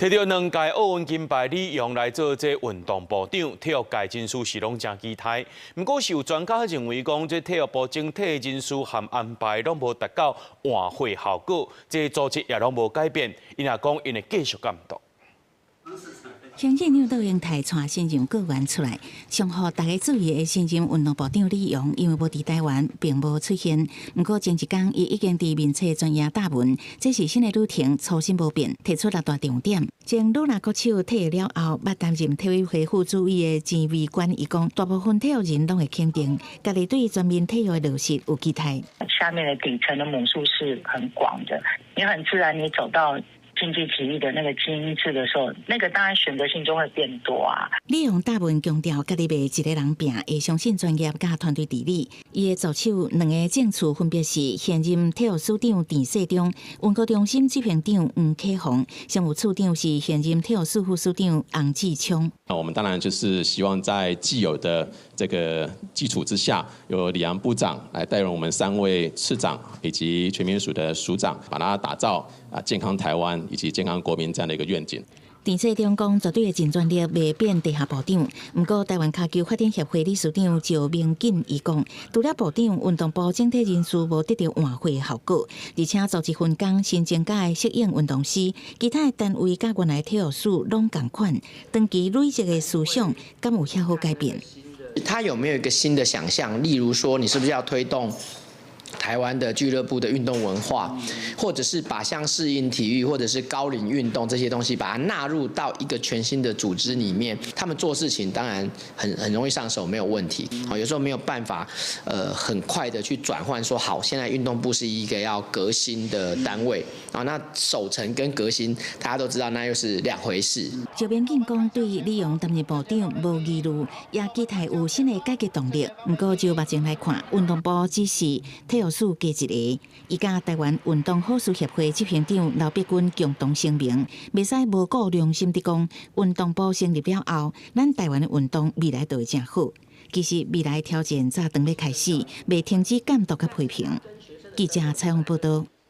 提著兩屆奧運金牌李洋來做這運動部長，體育界人士是攏誠期待。毋過是有專家認為講，這體育部整體人事和安排攏無達到換血效果，這組織也攏無改變。𪜶也講，𪜶會繼續監督。行政院長卓榮泰帶新任閣員出來，上予大家注意的新任運動部長李洋，因為無佇台灣，並無出現。毋過前一工，伊已經佇面冊專頁貼文，這是新的旅程，初心無變，提出六大重點。前女籃國手退役了後，捌擔任體委會副主委的錢維觀，伊講，大部分體育人攏會肯定，家己對全民體育的落實有期待。下面的底層的母數是很廣的，你很自然，你走到競技體育的那個精英制的時候，那個當然選擇性就會變多啊。李洋貼文強調，家己袂一个人拚，會相信專業佮團隊治理。伊的助手兩个正處分別是現任體育署長鄭世忠、文教中心執行長黃啟宏，商務處長是現任體育署副署長洪志聰。那我們當然就是希望在既有的這個基礎之下，由李洋部長來帶領我們三位次長以及全民署的署長，把它打造啊健康台灣以及健康國民這樣的一個願景。鄭世忠講，絕對的盡全力，袂變地下部長。毋過，台灣跤球發展協會理事長趙明錦伊講，除了部長，運動部整體人事無得著換血效果，而且組織分工新增加的適應運動師，其他的單位佮原來體育署攏仝款，長期累積的思想，敢有遐好改變？他有沒有一個新的想象？例如說，你是不是要推動台灣的俱樂部的運動文化，或者是把像適應體育或者是高齡運動這些東西，把它納入到一個全新的組織裡面。他們做事情當然很容易上手，沒有問題。好，有時候沒有辦法，很快的去轉換，說好，現在運動部是一個要革新的單位啊。那守成跟革新，大家都知道，那又是兩回事。趙明進講，對李洋擔任部長無疑慮，也期待有新的改革動力。毋過就目前來看，運動部只是體育署加一个，伊佮台灣運動好事協會執行長劉碧君共同聲明，袂使無顧良心地講，運動部成立了後，咱台灣的運動未來就會誠好。其實未來挑戰才當欲開始，袂停止監督佮批評。記者採訪報導。